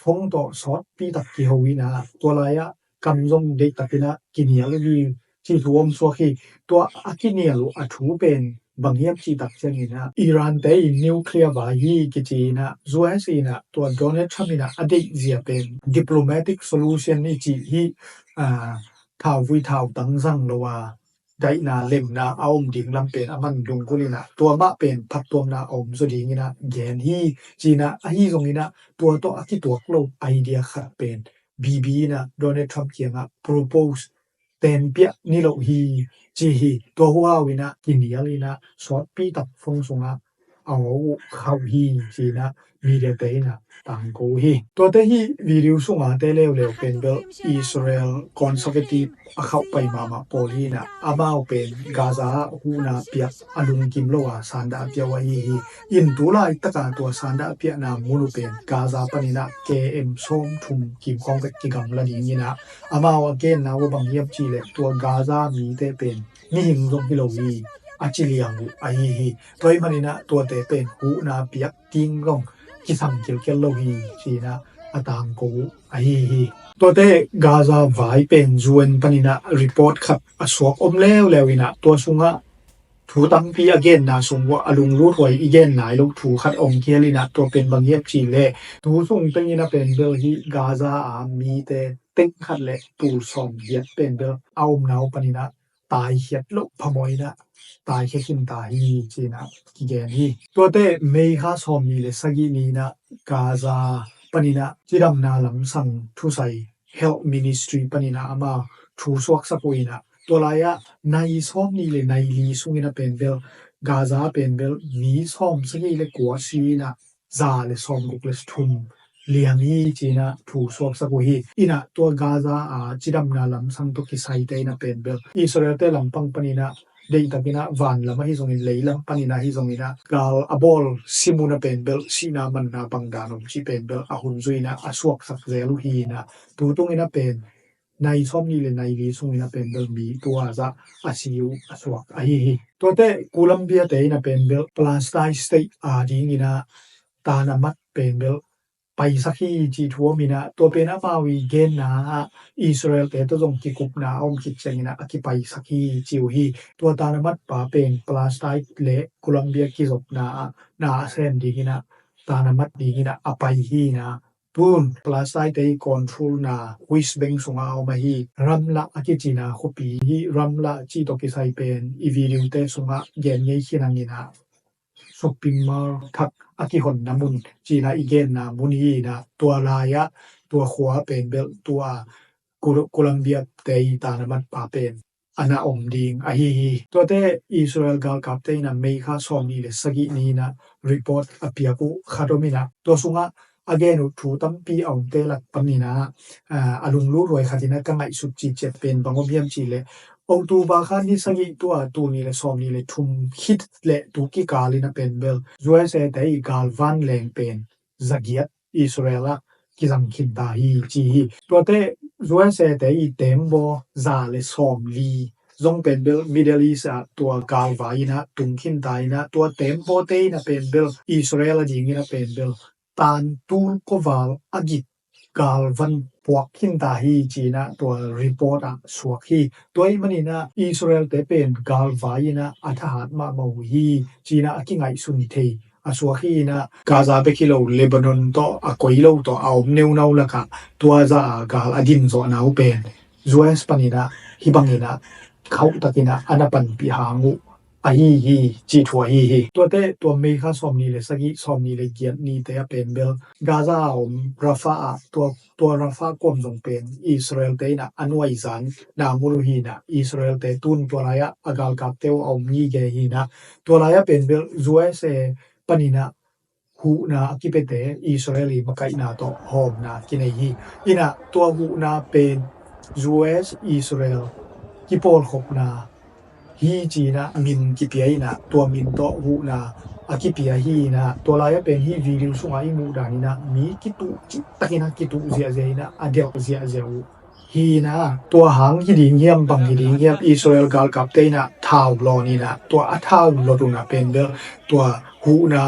ຟອງໂຕ ຊອດ ປີຕັກ ກິໂຮວີນາ ຕົວລາຍະ ກຳຍົງ ເດກຕາກິນະ ກິເນຍລະວີ ຈີທວມຊວກຮີ ຕົວອາກິເນຍລະ ອາທູເປັນ ບັງຮຽບຈີຕັກເຊງອີນະ ອີຣານເຕ ນິວເຄລຍວາຮີ ກິຈີນະ ຢູເອັສອີນະ ຕົວ ໂດນັລ ທຣຳ ອີນະ ອະເດກເຊຍເປັນ ດິບໂລແມຕິກໂຊລູຊັນ ອີຈີ ຮີ ອາ ທ້າວວຸຍທ້າວຕັງຊັງລະວາ ໄດນາເລັມນາອາອົມດິງລຳເປັນອາມັນດຸງກຸລີນາ ຕົວມະເປັນພັດຕົວມນາອອມໂຊດີງອີນະ ແກນຮີ ຈີນະ ອາຮີຊົງອີນະ ຕົວໂຕອາກິຕົວໂກລບ ອາເດຍຄັດເປັນ ບີບີນະ ໂດນັລ ທຣຳ ກຽງອະ ໂປຣໂປສ ແຕນປຽກນິໂລຮີ ຈີຮີ ຕົວຫົວວິນະ ກິນເຍລີນະ ຊອດປີຕັກຟອງຊຸງອະ ເອົາເຂົ້າຮີ ຈີນະ ມີເດເຕນະ ຕັງໂກຮີ ຕົວເຕຮີ ວີດິວຊຸງອາເຕເລວເລວເປັນເບລ ອິສຣາເອລ ຄອນເຊີເວທີຟ ອາເຂົ້າໄປມາມະໂປລີນະ ອາມາວເປັນ ກາຊາ ຫູນາປຽກ ອາລຸງກິມໂລອາ ຊານດາປຽກວາຮີຮີ ອິນຕູລາຍຕະກາຕົວ ຊານດາປຽກນາ ມຸນູເປັນ ກາຊາປານີນະ ເກເອັມ ຊອມທຸມ ກິມຄອງເປັກ ກິກຳລະດີງອີນະ ອາມາວອາເກນນາວະບັງຮຽບຈີເລ ຕົວກາຊາມີເຕເປັນ ມີຫິງລົງຮີໂລຮີ ອາຈິລຽງອາຮີຮີ ຕົວມານີນະ ຕົວເຕເປັນ ຫູນາປຽກ ກິງລົງ ກິສັງກິລເກລໂລຮີ ຈີນະ ອາຕາງໂກ ອາຮີຮີ ຕົວເຕ ກາຊາວາຍເປັນ ຢູເອັນ ປານີນະ ຣີພອດຄັດ ອາຊວກອົມແລ້ວແລ້ວອີນະ ຕົວຊຸງອະ ທູຕຳປີອາເກນນາຊຸງວະ ອາລຸງລູດຫວຍ ອີເກນນາຍລົງ ທູຄັດອອງເຄລີນະ ຕົວເປັນບັງຮຽບຈີເລ ຕູຊຸງເຕັງອີນະເປັນເບລຮີ ກາຊາອາ ມີເຕ ເຕັງຄັດແລະ ຕູຊອມຮຽບເປັນເບລ ອາອົມນາວປານີນະ ຕາຍເຂດໂລກພະມອຍນະ ຕາຍແຄ່ຂິນຕາຮີຈີນະ ກິແກນຮີ. ຕົວແຕ່ເມຄາຊອມນີເລສະກິນີນະ ກາຊາປະນີນະ ຈິດຳນາລຳສັງທຸໄຊ Health Ministry ປະນີນະ ອາມາ ທູສວກສະກຸຍນະ ຕົວລາຍອະ ໄນຊອມນີເລໄນລີຊຸງອີນະ ເປັນເບລ ກາຊາເປັນເບລ ມີຊອມສະກີເລກົວຊີນະ ຈາເລຊອມກຸກເລສທຸມ ລຽງຮີຈີນະ ທູສວກສະກຸຍຮີ ອີນະ ຕົວກາຊາອາ ຈິດຳນາລຳສັງໂຕກິໄຊເຕນະ ເປັນເບລ ອິສຣາເອລເຕລຳປັງປະນີນະ ເດຕະກິນະ ວານລະມະຮີຊົງອິນ ເລລຳປະນີນະ ຮີຊົງອິນນະ ກາລອະບົລ ຊິມຸນະ ເປັນເບລ ຊີນາມັນນາ ບັງດານົມ ຊິເປັນເບລ ອະຮຸນຊຸຍນະ ອະສວກສັກແຈລຸຮີນະ ຕູຕຸງອິນນະ ເປັນ ໄນຊອມນີເລໄນລີຊຸງອິນນະ ເປັນເບລ ມີຕົວຈະ ອາຊີວ ອະສວກ ອາຮີຮີ ຕົວແຕ່ ໂກລັມເບຍເຕນະ ເປັນເບລ ປາລາສໄຕສະເຕດ ອາດີງອິນນະ ຕານະມັດ ເປັນເບລ ໄປສັກຮີຈີທວມອິນນະ ຕົວເປັນອາມາວີເກນນາ ອິສຣາເອລເຕໂຕຈົງກິກຸບນາ ອອມກິດເຊງອິນນະ ອາກິໄປສັກຮີຈີວຮີ ຕົວຕານະມັດປາເປັນ ປາລາສໄຕເລ ໂກລັມເບຍກິຈົບນາ ນາອາເຊນດີງອິນນະ ຕານະມັດດີງອິນນະ ອາໄປຮີນະ ປູນ ປາລາສໄຕເຕກອນທູລນາ ຫວິສເບັງຊຸງອາອອມມະຮີ ຣຳລະອາກິຈີນາ ໂຄປີຮີ ຣຳລະຈີໂຕກິໄຊເປັນ ອີວີດິວເຕຊຸງອາ ແກນເງຍຄີນັງອິນນະ ຊຸບປິງມາທັກ ອາກິຫົນນະມຸນ ຈີນາ ອີເກນນາມຸນຮີນະ ຕົວລາຍອະ ຕົວຂວາເປັນເບລ ຕົວ ໂກ ໂກລັມເບຍເຕ ຕານະມັດປາເປັນ ອານາອອມດີງ ອາຮີຮີ ຕົວແຕ່ ອິສຣາເອລກາລກັບເຕນະ ເມຄາຊອມນີເລສະກິນີນະ ຣີພອດ ອາເປຍກຸ ຄາໂຕມິນະ ຕົວຊຸງອາ ອາເກນຸທູຕຳປີອອງເຕລັກປະນີນາ ອາ ອາລຸງລູຣວຍຄາຕິນະ ກະໄງສຸດຈີເຈັດເປັນ ບັງອົບຮຽມຈີເລ ເອົາຕູບາຄານນິສະກິຕົວ ຕູນີເລຊອມນີເລທຸມຄິດ ແລະ ຕູກິກາລີນະ ເປັນເບລ ຢູເອສເອເຕ ກາລວັນແລງເປັນ ຈະກຽດ ອິສຣາເອລ ກິຈັງຄິນຕາຮີຈີຮີ ຕົວແຕ່ ຢູເອສເອເຕອີເຕັມບໍ ຈາເລຊອມລີ ຈົງເປັນເບລ ມິດເດິລອີສອະ ຕົວກາລວາຍນະ ຕຸງຄິນຕາຍນະ ຕົວເຕັມບໍເຕນະ ເປັນເບລ ອິສຣາເອລດີງນະ ເປັນເບລ ຕານຕູລໂກວາລ ອາກິດ ກາລວັນ ປວກຄິນຕາຮີຈີນະ ຕົວຣີພອດອະ ສວກຮີ ຕົວອີມະນີນະ ອິສຣາເອລເຕເປັນ ກາລວາຍນະ ອາທະຫາດມະເມົາຮີຈີນະ ອາກິໄງຊຸນເທ ອາສວກຮີນະ ກາຊາເປຄິໂລ ເລບານອນໂຕ ອາກົຍໂລໂຕ ອາອມເນວນາວລະກະ ຕົວຈາກາລອາດິນໂຊນາວເປັນ ຢູເອສປະນີນະ ຮີບັງຮີນະ ເຂົາຕະກິນະ ອານາປັນປິຫາງຸ ອາຮີຮີ ຈີທົວຮີຮີ ຕົວເຕ ຕົວເມຄາຊອມນີເລສະກິ ຊອມນີເລກຽດນີເຕ ອາເປັນເບລ ກາຊາອອມ ຣາຟາ ຕົວ ຕົວຣາຟາກວມຊົງເປັນ ອິສຣາເອລເຕນະ ອານວຍຊານ ນາມຸລຸຮີນະ ອິສຣາເອລເຕຕູນ ຕົວລາຍອະ ອາກາລກາບເຕວ ອອມມີແກຮີນະ ຕົວລາຍອະເປັນເບລ ຢູເອສເອ ປະນີນະ ຫູນາ ອາກິເປເຕ ອິສຣາເອລີ ມະໄກນາໂຕ ຫອມນາ ກິເນຮີ ອີນະ ຕົວຫູນາເປັນ ຢູເອສ ອິສຣາເອລ ກິໂປລຄົບນາ ຮີຈີນະ ມິນກິເປຍນະ ຕົວມິນໂຕຫູນາ ອາກິເປຍຮີນະ ຕົວລາຍອະເປັນຮີວີລິວຊຸງອາອິມຸດານີນະ ມີກິຕຸຈິຕະກິນະ ກິຕຸເຈຍເຈຍນະ ອາເດວເຈຍເຈວ ຮີນະ ຕົວຫາງຮີດີງຮຽມ ບັງຮີດີງຮຽມ ອິສຣາເອລກາລກັບເຕນະ ທາວລອນີນະ ຕົວອາທາວລອດຸນະ ເປັນເບລ ຕົວຫູນາ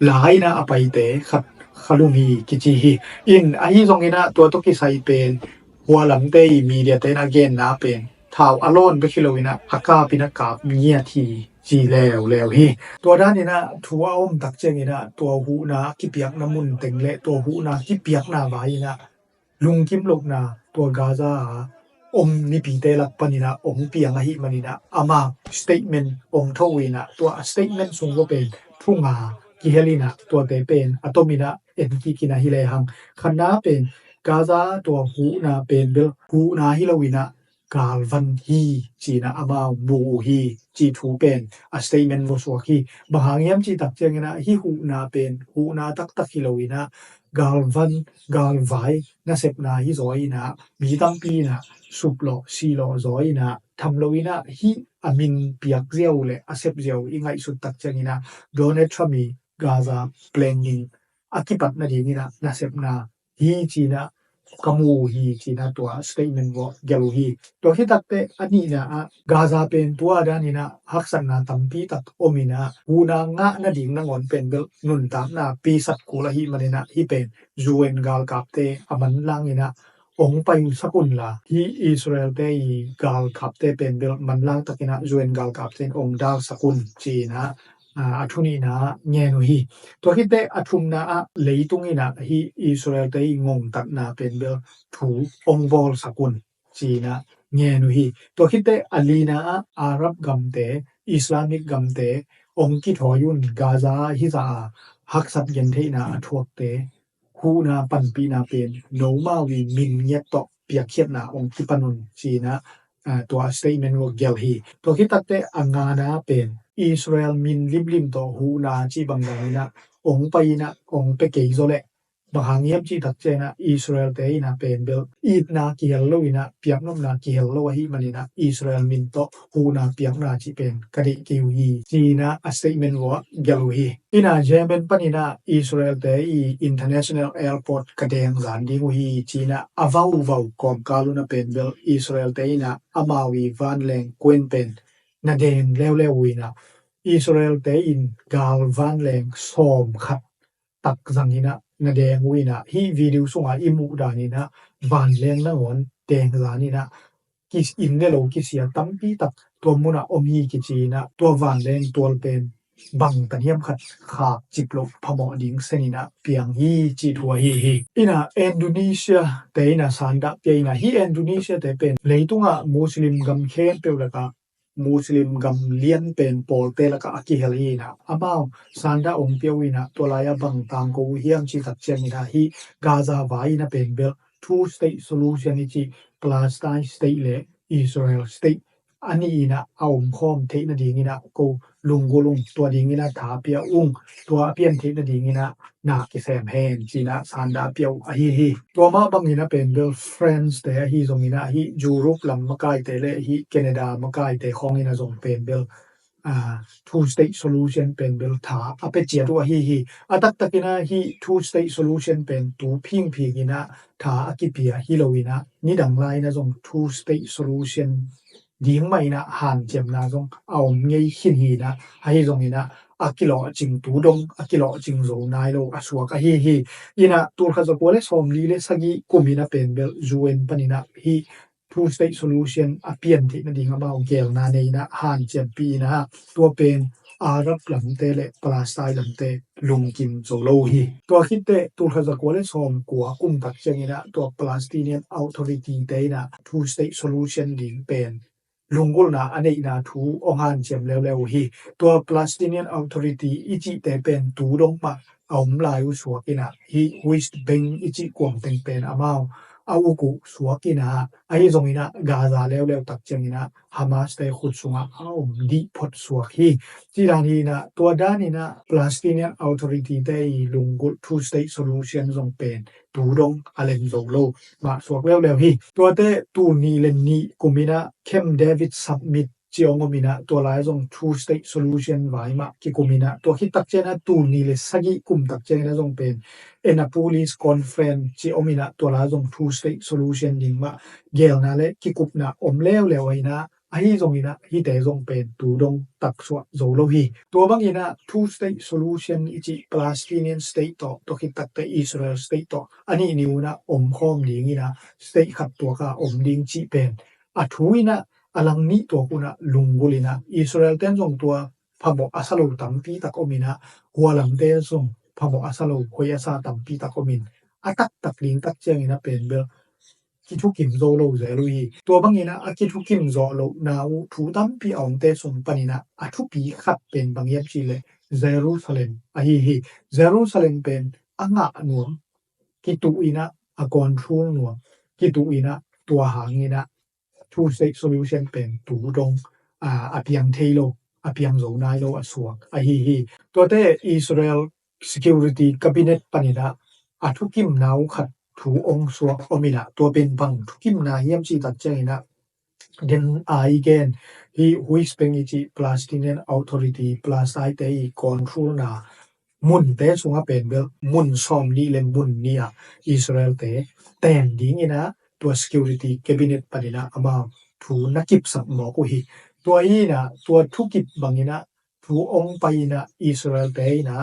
ລາຍນະ ອາໄປເຕ ຄັດ ຄາລຸງຮີ ກິຈີຮີ ອິນ ອາຮີຊົງຮີນະ ຕົວໂຕກິໄຊເປັນ ຫົວລຳເຕ ມີເດຍເຕນະ ເກນນາເປັນ ທາວອາລອນ ເປຄິໂລຮີນະ ອາກາປິນະກາບ ເງຍທີ ຈີແລວແລວຮີ ຕົວດານຮີນະ ທົວອາອົມຕັກເຈງຮີນະ ຕົວຫູນາ ກິປຽກນະມຸນເຕັງ ແລະ ຕົວຫູນາ ກິປຽກນາວາຍນະ ລຸງກິມລຸກນາ ຕົວກາຊາ ອົມນິປີເຕລັກປະນີນະ ອົງປຽງອະຫິມະນີນະ ອາມາ ສະເຕດເມັນ ອົງໂທວີນະ ຕົວສະເຕດເມັນຊຸງກໍເປັນ ທຸງາ ກິເຮລີນະ ຕົວເຕເປັນ ອາໂຕມິນະ ເອັນກິກິນະຫິເລຫັງ ຄັນນາເປັນ ກາຊາ ຕົວຫູນາເປັນ ເບລ ຫູນາຫິໂລວີນະ ກາລວັນຮີຈີນະ ອາມາວ ບູອູຮີ ຈີທູເປັນ ອາສະເຕດເມັນ ໂວສວກຮີ ບາງຫາງຮຽມຈີຕັກເຈງນະ ຮີຫູນາເປັນ ຫູນາຕັກຕັກຫິໂລວີນະ ກາລວັນ ກາລວາຍ ນະເຊັບນາ ຮີໂຊຍນະ ມີຕຳປີນະ ຊຸບລໍ ຊີລໍໂຊຍນະ ທຳໂລວີນະ ຮີອາມິນປຽກຈຽວ ແລະ ອາເຊັບຈຽວ ອີງໄງສຸດຕັກເຈງນະ ໂດເນດທຣຳ ກາຊາ ເບລງນິງ ອາກິປັດນະດີງນະ ນະເຊັບນາ ຮີຈີນະ ກະມູຮີຈີນະ ຕົວສະເຕດເມັນ ເວາະ ແກລູຮີ ຕົວຄິດຕັກເຕ ອານີນະ ອາ ກາຊາເປັນຕົວດານີນະ ຮັກສັນນາຕຳປີຕັກອົມມີນະ ຫູນາງະນະດີງນະງອນເປັນເບລ ນຸນຕາມນາ ປີສັດກູລະຫິມະນີນະ ຮີເປັນ ຢູເອັນກາລກາບເຕ ອາມັນລາງນີນະ ອົງໄປສະກຸນລາ ຮີອິສຣາເອລເຕ ກາລກາບເຕເປັນເບລ ມັນລາງຕັກກິນະ ຢູເອັນກາລກາບເຕ ອົງດາລສະກຸນຈີນະ ອາ ອາທຸນີນາ ແງນູຮີ ຕົວຄິດເຕ ອາທຸມນາ ອາ ເລຕຸງຮີນະ ຮີອິສຣາເອລເຕ ງົງຕັດນາ ເປັນເບລ ທູ ອົງບອລສະກຸນ ຈີນະ ແງ່ນຸຮີ ຕົວຄິດເຕອາລີນາ ອາຣັບກຳເຕ ອິສລາມິກກຳເຕ ອົງກິທໍຍຸນ ກາຊາ ຮິຊາອາ ຮັກສັດເຢັນເທນາ ອາທວກເຕ ຫູນາປັນປີນາເປນ ໂນມາວີ ມິນງຽດເຕາະ ປຽກຂຽດນາ ອົງກິປະນຸນ ຈີນາ ອາ ຕົວສະເຕດເມັນວໍແກວຮີ ຕົວຄິດຕັກເຕອາງານາເປນ ອິສຣາເອລມິນລິມລິມໂຕຫູນາຈີບັງດານນະ ອົງໄປນະ ອົງເປເກໂຊເລ ບາງຫາງງຽບຈີຕັກເຈນະ ອິສຣາເອລເຕນະເປັນເບລ ອີດນາກິເຮລໂລນະ ປຽກນົມນາກິເຮລໂລອະຫິມະນິນະ ອິສຣາເອລມິນໂຕຫູນາປຽກນາຈີເປັນກະເດກິວຮີ ຈີນະອາສເຕເມັນວໍແກວຮີ ອີນາເຈເມັນປະນິນະ ອິສຣາເອລເຕອີ International Airport ກະແດງລານດີງຮີ ຈີນະອາເວົ້າເວົ້າກອມກາລຸນະເປັນເບລ ອິສຣາເອລເຕນະ ອາມາວີວານແລງເກວນເປັນ ນະແດງແລ້ວແລ້ວວີນະ ອິສຣາເອລເຕອີນ ກາລວານແລງ ຊອມຂັດ ຕັກສັງນີ້ນະ ນະແດງວີນະ ຮີວີດິວສຸງອາອິມຸດານີ້ນະ ວານແລງນະງອນ ແດງລານີ້ນະ ກິສອິນເດໂລກິເຊຍ ຕຳປີຕັກ ຕົວມຸນະ ອົມຮີກິຈີນະ ຕົວວານແລງ ຕົວເປັນ ບັງຕະນຽມຂັດ ຂາກຈິບໂລ ພະເໝາະດິງ ເຊນີນະ ປຽງຮີຈີທົວຮີຮີ ອີນະ ອິນໂດເນເຊຍ ເຕນະ ຊານດະເປຍນະ ຮີອິນໂດເນເຊຍ ເຕເປັນ ເລຕຸງອາ ມຸສລິມ ກຳແຄນເປວລະກະ ມຸສລິມກຳລຽນເປັນໂປເຕລະກະອາກິເຮລຮີນະ ອາມາວ ຊານດາອົງປຽວວີນະ ຕົວລາຍອາບັງຕາງໂກຫຽມຊີຕັກເຊຍນະ ຮີກາຊາວາຍນະເປັນເບລ two state solution ອີຈີ Palestine state ແລະ Israel state ອານີນະ ອາອົມຄອມເທນະດີງນະ ໂກລຸງໂກລຸງ ຕົວດີງນະ ທາປຽອຸງ ຕົວອາປຽນເທນະດີງນະ ນາກິແສມແຮນຈີນະ ຊານດາປຽວ ອາຮີຮີ ຕົວມາບັງອີນະເປັນເບລ French ເຕ ອາຮີຊົງອີນະ ອາຮີຢູໂຣບລຳມະກາຍເຕ ແລະ ອາຮີແຄນາດາມະກາຍເຕ ຂອງອີນະຊົງເປັນເບລ ອ່າ two state solution ເປັນເບລ ທາອາເປເຈຍ ຕົວ ອາຮີຮີ ອາຕັກຕັກອີນະ ອາຮີ two state solution ເປັນຕູພິງພີງອີນະ ທາອາກິເປຍ ຮີໂລວີນະ ນິດັງລາຍນະຊົງ two state solution ດີງໄມນະ ຫານຈຽມນາຊົງ ອາອົມເງຍຂີນຮີນະ ອາຮີຊົງອີນະ ອາກິເລາະຈິງຕູດົງ ອາກິເລາະຈິງໂຈນາຍໂລ ອາສວກ ອາຮີຮີ ອີນະ ຕູລຄາຊາໂກ ແລະ ຊອມລີ ແລະ ຊາກິ ກຸມອີນະເປັນເບລ ຢູເອັນ ປະນິນະ ຮີ two state solution ອາປຽນເທນະດີງອາມາວແກວນາເນນະ ຫານຈຽມປີນະ ຕົວເປັນ ອາຣັບລຳເຕ ແລະ ປາລາສໄຕລຳເຕ ລຸງກິນໂຈໂລຮີ ຕົວຄິດເຕ ຕູລຄາຊາໂກ ແລະ ຊອມກົວ ກຸມຕັກເຊງອີນະ ຕົວ Palestinian Authority ເຕນະ two state solution ດີງເປັນ ລຸງກຸລນາ ອາເນນາທູ ອອງຫານຈຽມແລ້ວແລ້ວຮີ ຕົວ Palestinian Authority ອີຈິເຕເປັນຕູດົງມະ ອາອົມລາຍອຸສວກອີນະ ຮີ West Bank ອີຈິກວມເຕັງເປັນອາມາວ ອາອຸກຸສວກອີນະ ອາຮີຊົງອີນະ ກາຊາແລ້ວແລ້ວຕັກເຊງອີນະ Hamas ເຕຂຸດສຸງອາ ອາອົມດີພອດສວກຮີ ຈີດານຮີນະ ຕົວດານຮີນະ Palestinian Authority ເຕ ລຸງກຸລ two state solution ຊົງເປັນ ຕູດົງ ອາເລັນໂຊໂລ ມາສວກແລ້ວແລ້ວຮີ ຕົວເຕ ຕູນນີເລັນນີ ກຸມມິນະ ເຂັມເດວິດ ສະມິດ ຈິອອງໂກມິນະ ຕົວລາຍຊົງ two state solution ວາຍມະ ກິກຸມມິນະ ຕົວຄິດຕັກເຈນະ ຕູນນີເລສະກິ ກຸມຕັກເຈນະ ຊົງເປັນ Annapolis Conference ຈິອອກມິນະ ຕົວລາຍຊົງ two state solution ດິງມະ ແກວນາ ແລະ ກິກຸບນະ ອົມແລ້ວແລ້ວໄວນະ ອາຮີຊົງອີນະ ຮີເຕຊົງເປັນ ຕູດົງ ຕັກສວກໂຊໂລຮີຕົວບັງອີນະ two state solution ອີຈິ Palestinian state ໂຕ ຕົວຄິດຕັກເຕ Israel state ໂຕ ອານີນິວນະ ອົມຄອມດີງອີນະ state ຂັດຕົວກາ ອົມດີງຈິເປັນ ອາທູຍນະ ອາລັງນິຕົວກຸນະ ລຸງກຸລິນະ ອິສຣາເອລແຕນຊົງຕົວ ພະໂມອາຊາໂລຕຳປີຕັກອົມມິນະ ຫົວລຳເຕຊົງ ພະໂມອາຊາໂລ ໂຄຍອາຊາຕຳປີຕັກອົມມິນ ອາຕັກຕັກລິງຕັກຈຽງອີນະເປັນເບລ ກິທຸກິມໂຊໂລເຈລຸຍ ຕົວບັງອີນະ ອາກິທຸກິມໂຊໂລ ນາອູ ທູຕຳປີອອງເຕຊົງປະນິນະ ອາທຸປີຂັດເປັນບັງເຢັບຈີເລ ເຈຣູຊາເລັມ ອາຮີຮີ ເຈຣູຊາເລັມເປັນ ອາງະນວມ ກິຕຸອີນະ ອາກອນທູນວມ ກິຕຸອີນະ ຕົວຫາງອີນະ two state solution ເປັນຕູດົງ ອາ ອາປຽງເທໂລ ອາປຽງໂຈນາຍໂລ ອາສວກ ອາຮີຮີ ຕົວເຕ Israel Security Cabinet ປະນິດາ ອາທຸກິມນາວຂັດ ທູອົງສວກ ອອມມິນະ ຕົວເປັນບັງທຸກິມນາຮຽມຊີຕັດເຈງນະ ເດັນອາຍແກນ ຮີ West Bank ອີຈິ Palestinian Authority Palestine ເຕ ກອນທູນາ ມຸນເຕສຸງອາເປັນເບລ ມຸນຊອມນີເລັມບຸນເນຍ ອິສຣາເອລເຕ ແຕນດີງອີນະ ຕົວ Security Cabinet ປະເດນະອາມາວ ທູນະກິບສັກໝໍກຸຮີ ຕົວອີນະ ຕົວທຸກິບບັງອີນະ ທູອົງໄປນະ ອິສຣາເອລເຕນະ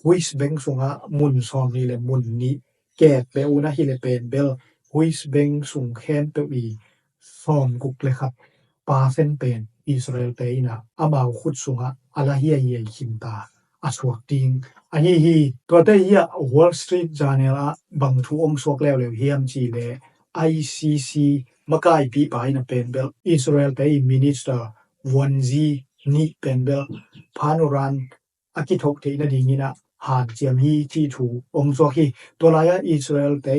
West Bank ສຸງອາ ມຸນຊອມນີເລັມບຸນເນຍ ແກບເປອຸນະ ຮີເລເປນເບລ West Bank ສຸງແຄມເປອີ ຊອມກຸກເລຄັດ ປາເຊັນເປນ ອິສຣາເອລເຕນະ ອາມາວຂຸດສຸງອາ ອາລາເຮຍເຢຍຄິນຕາ ອາສວກຕິງ ອາຮີຮີ ຕົວເຕເຮຍ Wall Street Journal ອາ ບັງທູອົງສວກແລ້ວແລ້ວຮຽມຈີເລ ໄອຊີຊີ ມາກາຍປີປາຍນະເປັນເບວ ອິດສະຣາເອລເຕ ມິນິດສະເຕີ ວອນ ຊີ ນີ້ເປັນເບວ ພານຸຣານ ອາກິໂທກເທນະດີງນີ້ນະ ຫານຈຽມຮີຈີທູອົງຊວກຮີ ຕົວລາຍອາອິດສະຣາເອລເຕ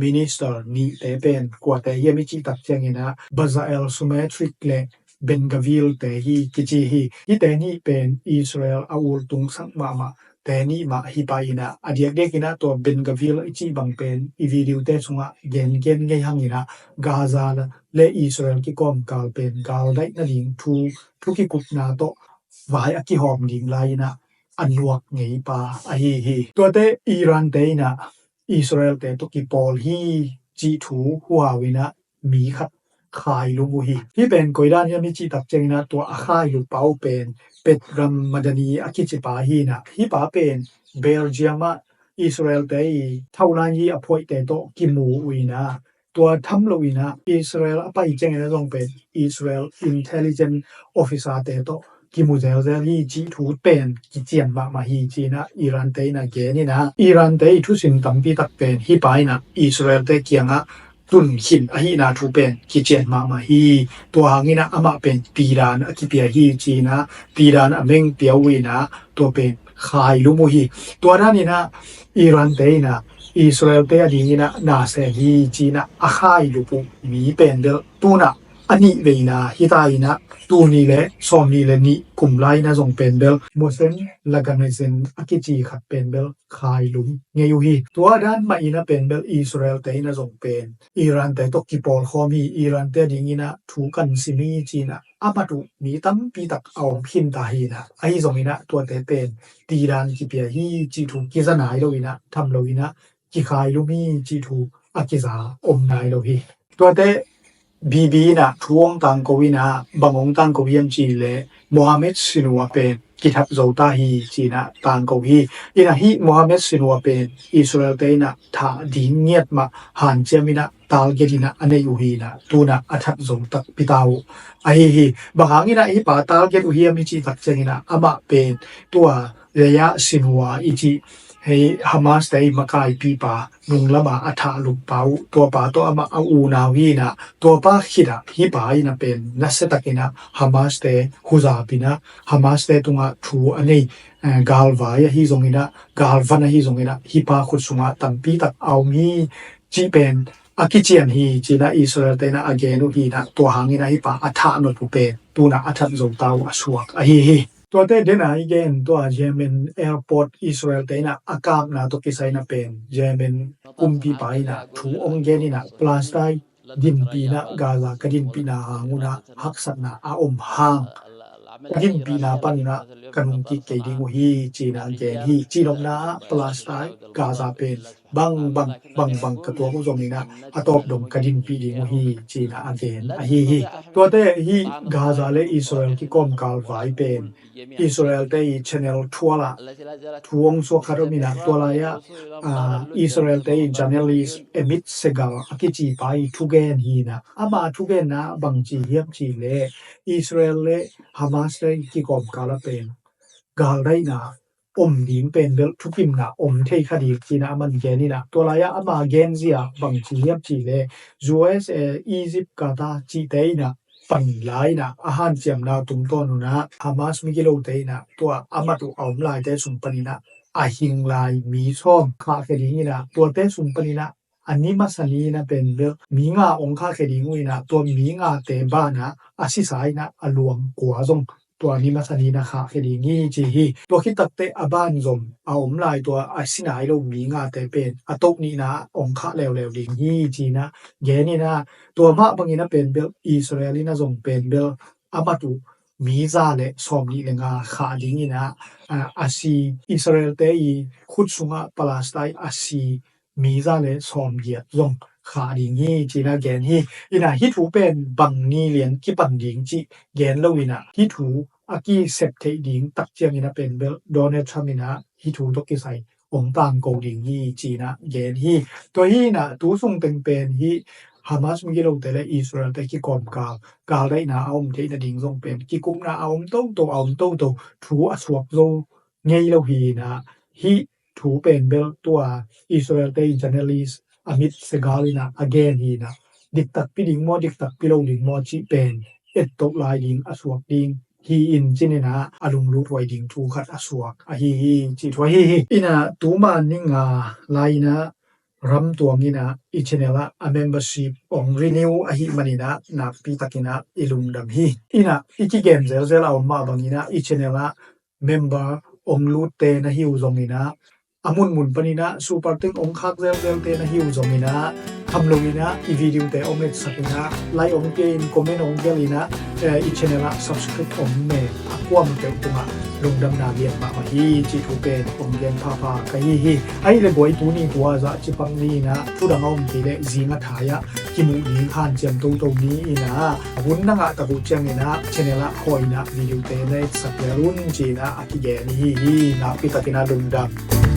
ມິນິດສະເຕີ ນີ້ເຕເປັນ ກົວເຕເຮຍມິຈິຕັກຈຽງນີ້ນະ ບາຊາເອລ ຊູແມທຣິກ ແລະ ເບັນກາວິລເຕຮີກິຈີຮີ ຮີເຕນີ້ເປັນ ອິດສະຣາເອລ ອາອູລ ຕຸງສັກ ມະມະ ເຕນີ້ມະຮີປາອີນະ ອາດຽກເດັກອີນະ ຕົວເບັນກາວິລ ອີຈິບັງເປັນ ອີວີດິວເຕຊຸງະ ແກນເກນໄງຮັງອີນະ ກາຊາ ແລະ ອິດສະຣາເອລ ກິກອມກາລເປັນ ກາລໄດນະດິງທູ ທຸກິກຸບນາໂຕ ວາຍອາກິຫອມດິງລາຍນະ ອານວກໄງປາ ອາຮີຮີ ຕົວເຕອີຣານເຕນະ ອິດສະຣາເອລເຕຕົກກິປອລຮີຈີທູ ຫົວວິນະ ມີຂັດ ຄາຍລຸມອູຮີ ທີ່ເປັນກົຍດ້ານຍາມິຈິຕັກເຈງນະ ຕົວອາຄາຍລຸເປົາເປັນ ເປັດຣຳມະດານີ ອາກິຈິປາຮີນະ ຮີປາເປັນ ເບລຈຽມມະ ອິດສະຣາເອລເຕ ເທົ່າລານຢີອາພວຍເຕໂຕ ກິມູອຸຍນະ ຕົວທຳລຸຍນະ ອິດສະຣາເອລອາໄປເຈງນະ ຕ້ອງເປັນ ອິດສະຣາເອລ ອິນເທລີເຈນ ອອຟຟິເຊີ ເຕໂຕ ກິມູແຈວແຈລີຈີທູເປັນ ກິຈຽນມະມະຮີຈີນະ ອີຣານເຕນະເກນີ້ນະ ອີຣານເຕທຸສິນຕຳປີຕັກເປັນ ຮີປາຍນະ ອິດສະຣາເອລເຕກຽງອະ ຕຸນຂີນອະຫິນາທູເປັນ ກິຈຽນມະມະຮີ ຕົວຫາງນີ້ນະ ອາມະເປັນ ຕີດານອາກິເປຍຮີຈີນະ ຕີດານອາເມັງເປຍອຸຍນະ ຕົວເປັນ ຄາຍລຸມອູຮີ ຕົວດ້ານນີ້ນະ ອີຣານເຕນະ ອິດສະຣາເອລເຕອະດີນີ້ນະ ນາແສນຮີຈີນະ ອາຄາຍລຸປຸ ມີເປັນເດີ ຕູນະ ອະນິເວນາ ຮີຕາຍນະ ຕູນີແລ ຊອມນີແລ ນິກຸມໄລນະ ຊົງເປັນເດີ ໂມເຊັນ ລາກາເນເຊັນ ອາກິຈີ ຂັດເປັນເດີ ຄາຍລຸມ ເງຍຢູຮີ ຕົວດ້ານມະອີນະ ເປັນເດີ ອິດສະຣາເອລເຕນະ ຊົງເປັນ ອີຣານເຕຕົກກິປອລຄອມຮີ ອີຣານເຕອະດີນີ້ນະ ທູກັນຊິມີຈີນະ ອາມະຕຸ ມີຕຳປີຕັກ ອາວພິນຕາຮີນະ ອາຮີຊົງຮີນະ ຕົວເຕເປັນ ຕີດານກິເປຍຮີຈີທູ ກິຊະນາຍໂລຮີນະ ທຳໂລຮີນະ ກິຄາຍລຸມີຈີທູ ອາກິຊາ ອົມນາຍໂລຮີ ຕົວເຕ ບີບີນະ ທູອົງຕາງໂກວີນະ ບັງອົງຕາງໂກວຽນຈີເລ ໂມຮາເມັດຊິນວາເປັນ ກິທັບໂຈຕາຮີຈີນະ ຕາງໂກຮີ ອີນະຮີ ໂມຮາເມັດຊິນວາເປັນ ອິດສະຣາເອລເຕນະ ທາດີງຽດມະ ຫານຈຽມມິນະ ຕາລເກດນະ ອາເນຢູຮີນະ ຕູນະ ອາທັດໂຈຕັກປິຕາວ ອາຮີຮີ ບາງຫາງອີນະ ຮີປາຕາລເກດອູຮີ ອາມິຈິຕັກເຈງນະ ອາມະເປັນ ຕົວ ເລຍາ ຊິນວາ ອີຈິ ເຮຍ ຮາມາສ ໄດ້ມາກາຍປີປາ ນຸງລະມາ ອາທາລຸປາວ ຕົວປາຕົວອາມະ ອາອູນາວຮີນະ ຕົວປາຄີດາ ຮີປາອີນະ ເປັນ ນັດເຊຕັກອີນະ ຮາມາສ ເຕ ຮຸຊາປີນະ ຮາມາສ ເຕ ຕຸງອາ ທູອາເນ ເອີ ກາລວາຍ ຮີຊົງອີນະ ກາລວັນ ຮີຊົງອີນະ ຮີປາຂຸດຊຸງອາ ຕຳປີຕັກອາວມີ ຈີເປັນ ອາກິຈຽນຮີຈີນະ ອິດສະຣາເອລເຕນະ ອາເກນູຮີນະ ຕົວຫາງຮີນະ ຮີປາ ອາທາໂນທູເປ ຕູນະ ອາທັດໂຈຕາວ ອາຊວກ ອາຮີຮີ ຕົວເຕເດນາອີເກນ ຕົວເຢເມັນ ແອລປອດ ອິດສະຣາເອລເຕນະ ອາກາບນາໂຕກິໄຊນະ ເປັນ ເຢເມັນ ກຸມປີປາຍນະ ທູອົງເກນີນະ ປາລາສໄຕ ດິນປີນະ ກາຊາ ກະດິນປີນາຫາງອຸນະ ຮັກສັດນະ ອາອົມຫາງ ກະດິນປີນາປັນອຸນະ ກະນຸງກິກເກດີງອູຮີ ຈີນາເກນຮີ ຈີນອມນາ ປາລາສໄຕ ກາຊາເປັນ ບັງບັງ ບັງບັງ ກະຕົວຜູ້ຊົມນີ້ນະ ອາຕອບດົງກະດິນປີດີງອູຮີ ຈີນາອາເກນ ອາຮີຮີ ຕົວເຕຮີ ກາຊາ ແລະ ອິດສະຣາເອລ ກິກອມກາລວາຍເປັນ ອິດສະຣາເອລເຕ ແຊນແນລ ທົວລະ ທວງຊົ່ວຄາໂດມິນະ ຕົວລາຍອະ ອາ ອິດສະຣາເອລເຕ ຈາເນລີສ ເອມິດ ເຊກາລ ອາກິຈີປາຍ ທຸແກນຮີນະ ອາມາທຸແກນນະ ບັງຈີຮຽບຈີເລ ອິດສະຣາເອລ ແລະ ຮາມາສ ໄດ້ກິກອມກາລະເປັນ ກາລໄດນາ ອົມດີງເປັນເບລທຸກິມນາ ອົມເທຄາດີຈີນາ ອາມັນແກນນີ້ນະ ຕົວລາຍອະ ອາມາແກນເຊຍ ບັງຈີຮຽບຈີເລ ຢູເອສເອ ອີຢິບ ກາຕາ ຈີເຕນະ ປັນລາຍນະ ອາຫານຈຽມນາ ຕຸມໂຕນູນະ ຮາມາສ ມິກິໂລເຕນະ ຕົວອາມາຕຸ ອາອມລາຍເຕຊຸມປະນິນະ ອາຫິງລາຍ ມີຊອມ ຄາເຄດີງນີ້ນະ ຕົວເຕຊຸມປະນິນະ ອານິມາຊານີນະ ເປັນເບລ ມີງາອົງຄາເຄດີງອຸຍນະ ຕົວມີງາເຕບານະ ອາຊິສາຍນະ ອາລວງ ກົວຊົງ ຕົວນິມາຊານີນະຄະເຄດີງີຈີຮີ ຕົວຄິດຕັກເຕະອາບານສົມ ອາອົມລາຍ ຕົວອາຊິນາຍໂລມີງາເຕເປັນ ອາໂຕະນິນາ ອົງຄະແລວແລວດີງຮີຈີນະ ແກນີນາ ຕົວມະບັງອີນະເປັນເບລ ອິດສະຣາເອລີນະຊົງເປັນເບລ ອາມາຕຸ ມີຊາແລະ ຊອມນິແລງາຄາດີງອີນະ ອາ ອາຊີ ອິດສະຣາເອລເຕອີ ຄຸດຊຸງອະ ປາລາສໄຕ ອາຊີ ມີຊາເລຊອມຢຽດຍົງ ຂາດີງຮີ ຈີນາແກນຮີ ອີນາຮີທູເປັນ ບັງນີລຽນ ກິປັນດີງຈີ ແກນລະວີນາ ຮີທູ ອາກີເຊັບເທດີງ ຕັກຈຽງອີນາເປັນເບລ ໂດນັລ ທຣຳ ອີນາ ຮີທູ ໂຕກິໄຊ ອົງຕາງໂກດີງຮີ ຈີນາແກນຮີ ຕົວຮີນາ ຕູຊຸງເຕັງເປັນ ຮີ ຮາມາສ ມິກິໂລເຕ ແລະ ອິດສະຣາເອລ ແຕ່ກິກອມກາ ກາໄລນາ ອາອົມເທນາດິງຊົງເປັນ ກິກຸມນາ ອາອົມໂຕໂຕ ອາອົມໂຕໂຕ ທູ ອາຊວກໂລ ເງຍລະວີນາ ຮີ ທູເປັນເບລຕົວ ອິດສະຣາເອລເຕ ຈາເນລີສ ອາມິດ ເຊກາລີນາ ອາແກນຮີນາ ດິກຕັກປິດິງມໍ ດິກຕັກປິໂລດິງມໍ ຈິເປັນ ເອັດຕົກລາຍດິງ ອະສວກດິງ ຮີອິນ ຈິນີ້ນະ ອະລຸງລູດຫວຍດິງ ທູຄັດອະສວກ ອະຮີຮີ ຈິທວຍຮີຮີ ອີນະ ຕູມານິງາ ລາຍນະ ຣຳຕົວງອີນະ ອີແຊນແນລອະ ອາເມັມເບີຊິບ ອອງຣີນິວ ອະຮີມານີນະ ນາກປີຕັກອີນະ ອີລຸງດຳຮີ ອີນະ ອີຈີເກມເຊລເຊລອາວມາບັງອີນະ ອີແຊນແນລອະ ເມັມເບີ ອອງລູດເຕນະ ຮີວຊົງອີນະ ອາມຸນມຸນປານີນະ ຊູປາຕຶງ ອອງຄັກເຊລເຊລເຕນະ ຮີວຊົງອີນະ ຄຳລຸງອີນະ ອີວີດີໂອເຕ ອອງເມັດສັກອີນະ ໄລອອງເກນ ຄອມເມັນອອງເກນອີນະ ເອີ ອີແຊນແນລອະ ຊັບສະຄຣິບ ອອງເມັດ ອາກວາມເກວຕຸງອະ ລຸງດຳນາວຽນມະມະຮີ ຈິທູເປນ ອອງເກນພາພາ ກະຮີຮີ ໄອເລບວຍຕູນີຕົວ ຈະຈິປັງນີນະ ຜູ້ດັງອອງກີເລ ຈີງະທາຍະ ກິມຸດີ ຄານຈຽມຕູໂຕນີອີນະ ວຸນນະງະຕະກຸຈຽງອີນະ ແຊນແນລອະ ຄອຍນະ ວິດີໂອເຕເນ ສັກເລລຸນ ຈີນະ ອາກິເກນ ຮີຮີ ນະ ປີຕາກິນະ ລຸງດຳ